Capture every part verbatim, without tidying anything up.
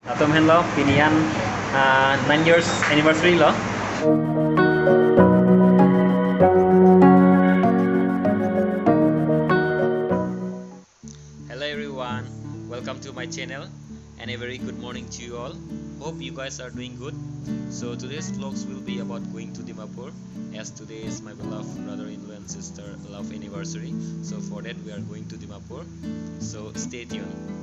Latum henlo pini an, ah, nine years anniversary lo. Hello everyone, welcome to my channel and a very good morning to you all. Hope you guys are doing good. So today's vlogs will be about going to Dimapur, as today is my beloved brother-in-law and sister love anniversary. So for that we are going to Dimapur. So stay tuned.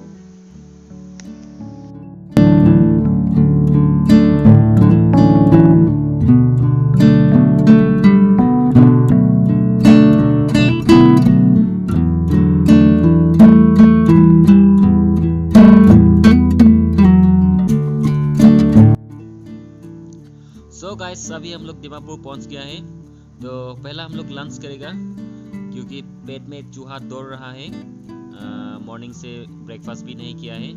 So guys, अभी हम लोग दीमापुर पहुंच गया है। तो पहला हम लोग लंच करेगा, क्योंकि पेट में चूहा दौड़ रहा है। मॉर्निंग से ब्रेकफास्ट भी नहीं किया है,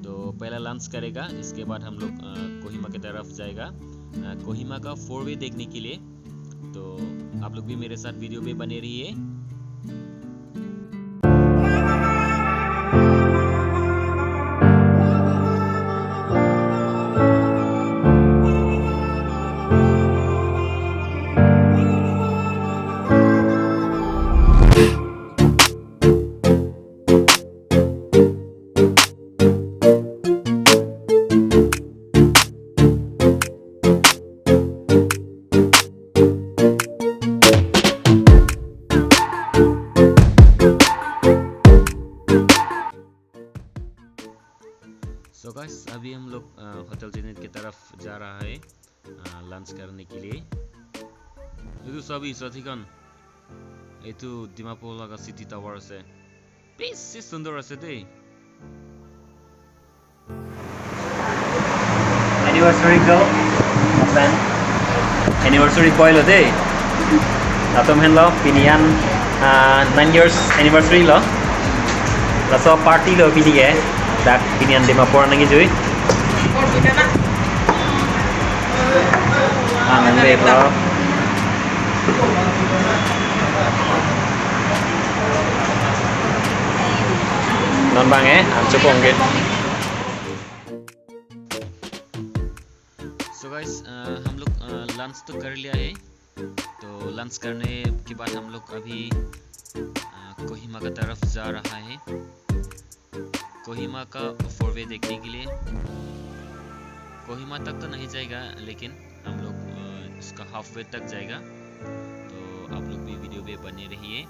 तो पहला लंच करेगा, इसके बाद हम लोग अ, कोहिमा की तरफ जाएगा, अ, कोहिमा का फोर वे देखने के लिए। तो आप लोग भी मेरे साथ वीडियो में बने रहिए। So guys, अभी हम लोग होटल जेनेट की तरफ जा रहा है लंच करने के लिए। এইটো চাবি, সাথীখন, এইটো ডিমাপুৰ লগা চিটি টাৱাৰ আছে, বেছি সুন্দৰ আছে দেই। Anniversary girl, friend. Anniversary boy lo dei. Latum henlo pini an, ah, nine years anniversary lo. Laso party lo pini ke. Dak pini an Dimapur nangkejui. Ang bebra. Non bang eh, ang chupong ke. So guys, अ, हम लोग लंच तो कर लिया है। तो लंच करने के बाद हम लोग अभी कोहिमा का तरफ जा रहा है, कोहिमा का फोर वे देखने के लिए। कोहिमा तक तो नहीं जाएगा, लेकिन हम लोग अ, इसका हाफ वे तक जाएगा। तो आप लोग भी वीडियो पे बने रहिए।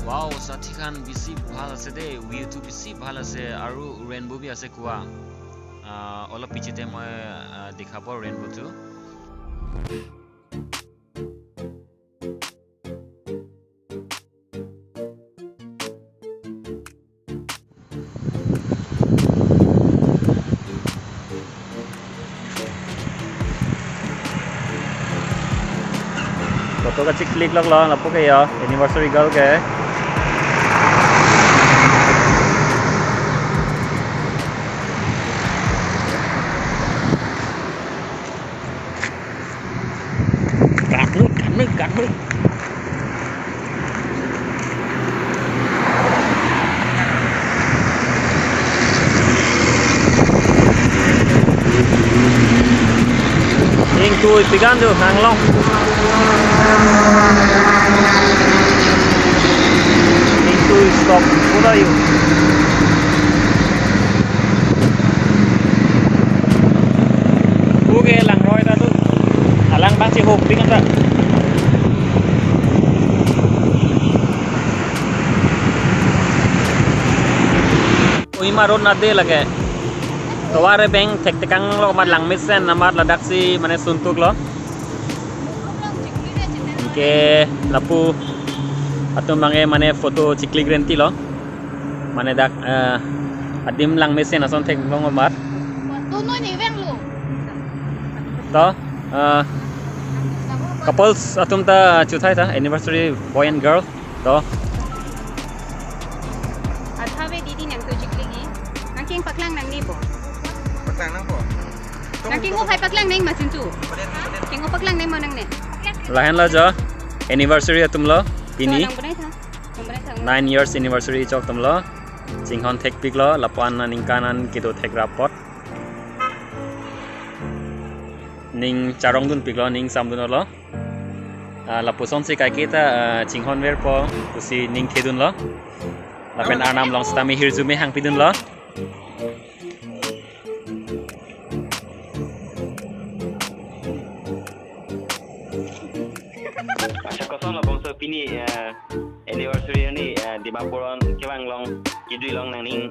Wow, সাথীখন বেছি ভাল আছে দেই, ভিউটো বেছি ভাল আছে আৰু ৰেইনবো বি আছে কোৱা। আহ, অলপ পিছতে মই, আহ, দেখাব ৰেইনবোটো। Photo kachik click lok lo, lapu ke yo, anniversary girl ke. Gangnut, gangnut, gangnut. Ingtui pigan tu nanglong. Ingtui stop pura yu. Oke, langroi ta tu. Alang bang chehok pik anta. Kohima road nade lake. Tovar abeng thektekang lo amat langmesen amat ladaksi mane suntuk lo. Anke lapu atum bang ke mane photo chiklik renti lo. Mane dak, eh, adim langmesen ason theklong amat. Tunoi ni veng lo. To, Ah, couples atum ta chuthai ta, anniversary boy and girl. To. Athave didi nang to jikli gi. Nang keng paklang nang ni bo. Paklang nang bo. Nang keng o phai paklang nang ma chintu. Keng o paklang nang ma nang ne. Lahenlo jo. Anniversary atum lo. Pini. So, nang bonai tha. Nang bonai tha. Nine years anniversary chok atum lo. Chinghon thekpik lo. Lapu-an aningkan an kedo thekrap apot. Ning charongdun piklo, ning samdunlo. Ah, lapuson si kaike ta, ah, chinghon verpo pusi ning thedunlo. Lapen Arnam along sitame hirjume hangpidunlo. Accha, koson labangso pini, eh, anniversary arni, eh, Dimapur an kevang along, kejui along nangning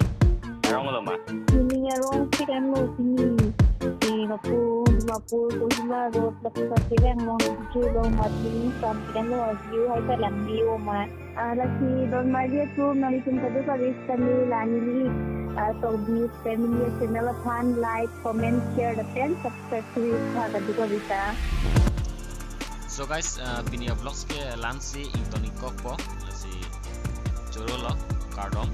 arong lo ma? Nangning arong si kan lo pini. Eh, lapu Dimapur, Kohima Road, lapuson kevang along, kejui along ma, nangning sam si kan lo, aji hai ta lang di o ma. Ah, lasi don marli atum, nanglitum kadokave sitame la neli, ah, Tokbi Family channel aphan like, comment, share, lapen subscribe kuri tha kadokave ta. So guys, uh, pini a-vlogs ke la-ansi ington ingkokpo, lasi choro lo, kardom.